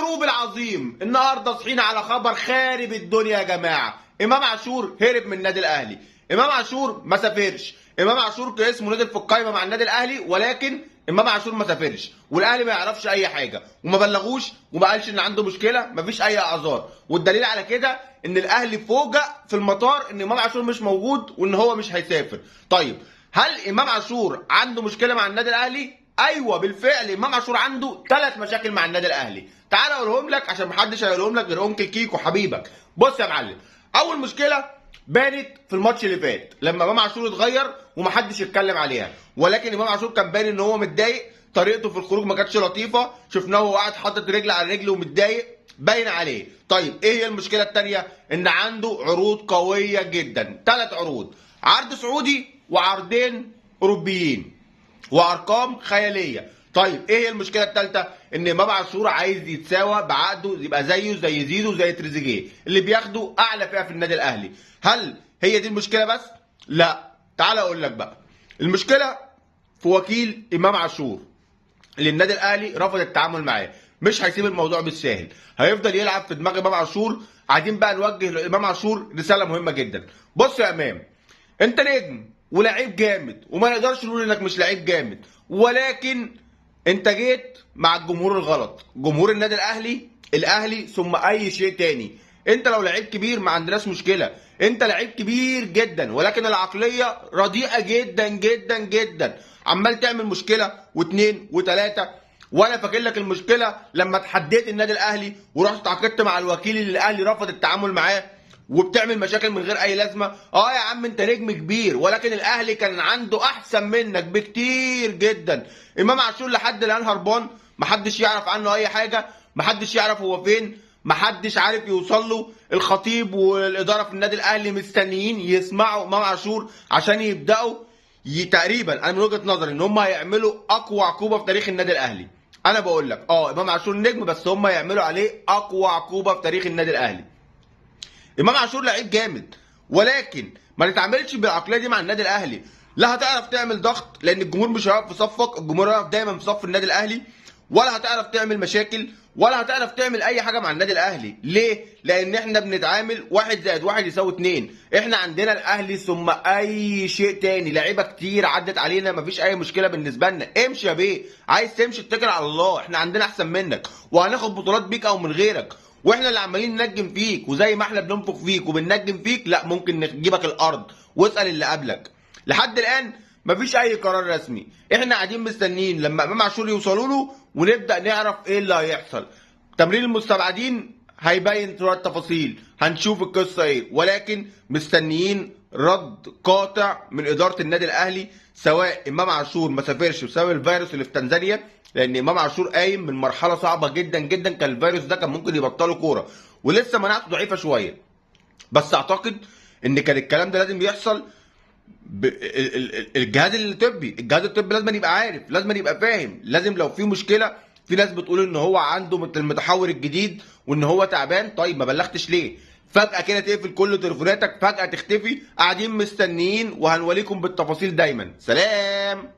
الهروب العظيم. النهارده صحينا على خبر خارب الدنيا يا جماعة. امام عاشور هرب من النادي الاهلي. امام عاشور ما سافرش. امام عاشور اسمه نزل في القايمة مع النادي الاهلي، ولكن امام عاشور ما سافرش، والاهلي ما يعرفش اي حاجة وما بلغوش وما قالش ان عنده مشكلة، مفيش اي اعذار. والدليل على كده ان الاهلي فوجئ في المطار ان امام عاشور مش موجود وان هو مش هيسافر. طيب هل امام عاشور عنده مشكلة مع النادي الاهلي؟ ايوه بالفعل، امام عاشور عنده 3 مشاكل مع النادي الاهلي. تعال اقولهم لك عشان محدش هيقولهم لك غير انكل كيكو حبيبك. بص يا معلم، اول مشكلة بانت في الماتش اللي فات لما امام عاشور اتغير ومحدش اتكلم عليها، ولكن امام عاشور كان باين ان هو متضايق، طريقته في الخروج ما كانتش لطيفة، شفناه وهو قاعد حاطط رجل على رجل ومتضايق، باين عليه. طيب ايه هي المشكلة الثانية؟ ان عنده عروض قوية جدا، 3 عروض، عرض سعودي وعرضين اوروبيين وارقام خيالية. طيب ايه هي المشكلة الثالثة؟ ان امام عاشور عايز يتساوى بعقده، يبقى زيه زي زيزو زي تريزيجيه اللي بياخدوا اعلى فئة في النادي الاهلي. هل هي دي المشكلة بس؟ لا، تعال اقول لك بقى. المشكلة في وكيل امام عاشور اللي النادي الاهلي رفض التعامل معاه، مش هيسيب الموضوع بالساهل، هيفضل يلعب في دماغ امام عاشور. عايزين بقى نوجه لامام عاشور رسالة مهمة جدا. بص يا امام، انت نجم ولاعيب جامد وما نقدرش نقول انك مش لعيب جامد، ولكن انت جيت مع الجمهور الغلط، جمهور النادي الاهلي، الاهلي ثم اي شيء تاني. انت لو لعيب كبير ما عندناش مشكلة، انت لعيب كبير جدا، ولكن العقلية رديئة جدا جدا جدا، عمال تعمل مشكلة واثنين وثلاثة. وانا فاكر لك المشكلة لما تحديت النادي الاهلي ورحت اتعاقدت مع الوكيل اللي الاهلي رفض التعامل معاه، وبتعمل مشاكل من غير اي لازمه. يا عم انت نجم كبير، ولكن الاهلي كان عنده احسن منك بكتير جدا. امام عاشور لحد الان هربان، محدش يعرف عنه اي حاجة، محدش يعرف هو فين، محدش عارف يوصل له. الخطيب والادارة في النادي الاهلي مستنيين يسمعوا امام عاشور عشان يبداوا تقريبا، انا من وجهه نظري ان هم هيعملوا اقوى عقوبه في تاريخ النادي الاهلي. انا بقول لك امام عاشور نجم، بس هم هيعملوا عليه اقوى عقوبه في تاريخ النادي الاهلي. امام عاشور لعيب جامد، ولكن ما تتعاملش بالعقليه دي مع النادي الاهلي. لا هتعرف تعمل ضغط لان الجمهور مش هيقف في صفك، الجمهور هيقف دايما في صف النادي الاهلي، ولا هتعرف تعمل مشاكل، ولا هتعرف تعمل اي حاجة مع النادي الاهلي. ليه؟ لان احنا بنتعامل 1 زائد 1 يساوي 2. احنا عندنا الاهلي ثم اي شيء تاني. لعيبة كتير عدت علينا، مفيش اي مشكلة بالنسبة لنا. امشي يا بيه، عايز تمشي اتكل على الله، احنا عندنا احسن منك وهناخد بطولات بيك او من غيرك، واحنا اللي عمالين ننجم فيك، وزي ما احنا بننفخ فيك وبننجم فيك، لا ممكن نجيبك الارض. واسال اللي قبلك. لحد الان مفيش اي قرار رسمي، احنا قاعدين مستنيين لما امام عاشور يوصلوا له ونبدا نعرف ايه اللي هيحصل. تمرين المستبعدين هيبين شوية تفاصيل، هنشوف القصة ايه، ولكن مستنيين رد قاطع من ادارة النادي الاهلي، سواء امام عاشور ما سافرش بسبب الفيروس اللي في تنزانيا، لان امام عاشور قايم من مرحلة صعبة جدا جدا، كان الفيروس ده كان ممكن يبطله كورة، ولسه مناعته ضعيفة شوية. بس اعتقد ان كان الكلام ده لازم يحصل. الجهاز الطبي، الجهاز الطبي لازم يبقى عارف، لازم يبقى فاهم، لازم لو في مشكلة. في ناس بتقول ان هو عنده المتحور الجديد وان هو تعبان، طيب ما بلغتش ليه؟ فجأة كده تقفل كل تليفوناتك، فجأة تختفي. قاعدين مستنيين وهنوليكم بالتفاصيل دايما. سلام.